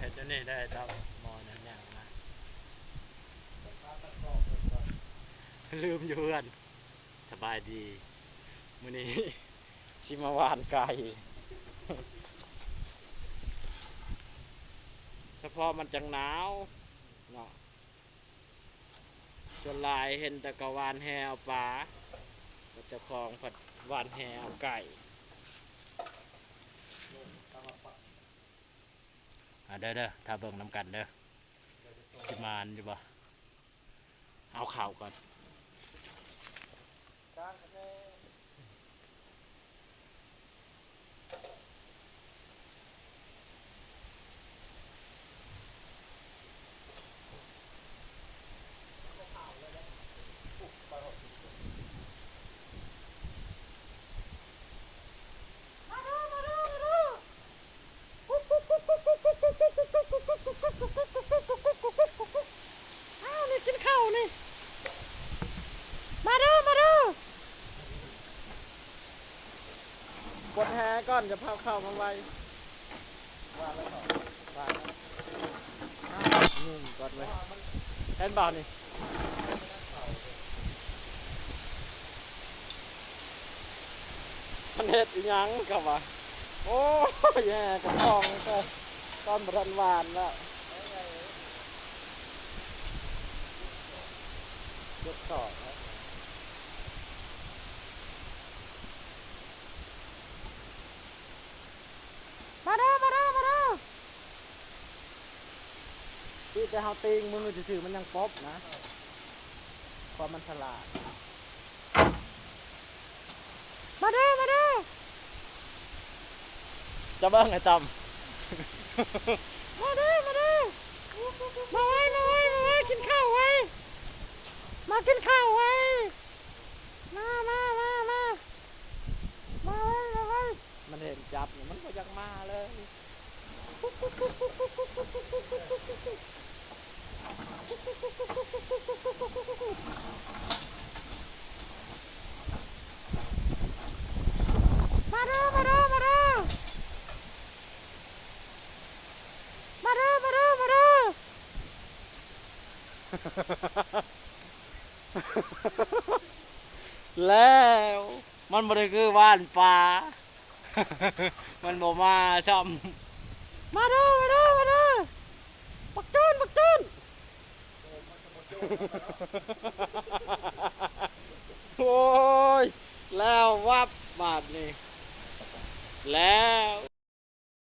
ເຮັດແນວນີ້ໄດ້ຕາມໝໍ້ນັ້ນຫຍັງນະ ລືມຢູ່ເຮືອນ. ສະບາຍດີ ມື້ນີ້ຊິມາຫວ່ານໄກ່ ສະເພາະມັນຈັ່ງໜາວເນາະ. ສ່ວນຫຼາຍເຫັນແຕ່ກະຫວ່ານແຫເອົາປາ ແຕ່ເຈົ້າຂອງພັດຫວ່ານແຫເອົາໄກ່. ອ່າ ເດີໆ ຖ້າເບິ່ງນຳກັນເດີ ຊິໝານຢູ່ບໍ່? ເອົາເຂົ້າກ່ອນ. ອ້າວ ນີ້ກິນເຂົ້ານີ້ ມາເດີ ມາເດີ ກົດແຫກ່ອນ ຈະພາເຂົ້າມາໄວ້ ວາງໄວ້ກ່ອນ ວາງ ອ້າວ ງຸ່ມກ່ອນເວີຍ ເຫັນບໍ່ນີ້? ມັນເຮັດອີ່ຫຍັງກະວ່າ ໂອ້ຍ ແຫກະພອງແຕ່ຕອນບໍ່ທັນຫວ່ານແລ້ວ ເຈັບສອກແລ້ວ. ມາເດີ ມາເດີ ມາເດີ ທີ່ແຕ່ເຮົາຕີງມືຊື່ໆ ມັນຍັງປົບນະ ຄວາມມັນສະຫຼາດ. ມາເດີ ມາເດີ ຈະເບິ່ງໄອ້ຕ້ອມ ມາເດີ ມາເດີ ມາໄວ ມາໄວ ມາໄວ ກິນເຂົ້າໄວ ມາກິນເຂົ້າໄວ ມາ ມາ ມາ ມາ ມາໄວ ມາໄວ. ມັນເຫັນຈັບນີ້ ມັນບໍ່ຢາກມາເລີຍ. ມາເດີ ມາເດີ ມາເດີ ມາເດີ ມາເດີ ມາເດີ. ແລ້ວ ມັນບໍ່ໄດ້ຄືຫວ່ານປາ ມັນບໍ່ມາຊ້ຳ. ມາເດີ ມາເດີ ມາເດີ ບັກໂຈນ ບັກໂຈນ. ໂອ້ຍ ແລ້ວວັບບາດນີ້ ແລ້ວ.